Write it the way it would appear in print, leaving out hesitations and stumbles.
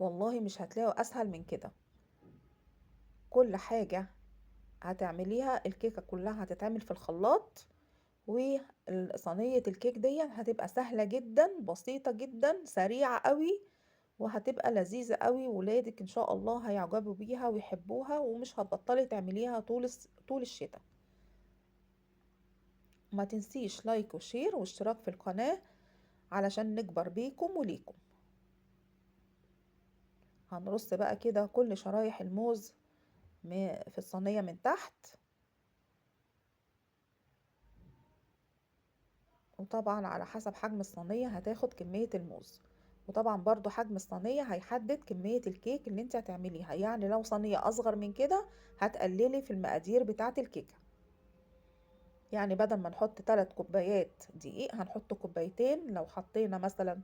والله مش هتلاقوا اسهل من كده. كل حاجة هتعمليها الكيكة كلها هتتعمل في الخلاط، وصينية الكيك دي هتبقى سهلة جدا بسيطة جدا سريعة قوي، وهتبقى لذيذة قوي، ولادك ان شاء الله هيعجبوا بيها ويحبوها، ومش هتبطلي تعمليها طول الشتاء. ما تنسيش like و share واشتراك في القناة علشان نكبر بيكم وليكم. هنرص بقى كده كل شرايح الموز في الصينية من تحت، وطبعا على حسب حجم الصينية هتاخد كمية الموز، وطبعا برضو حجم الصينية هيحدد كمية الكيك اللي انت هتعمليها. يعني لو صينية اصغر من كده هتقللي في المقادير بتاعة الكيكة، يعني بدل ما نحط 3 كوبايات دقيق هنحط كوبايتين. لو حطينا مثلا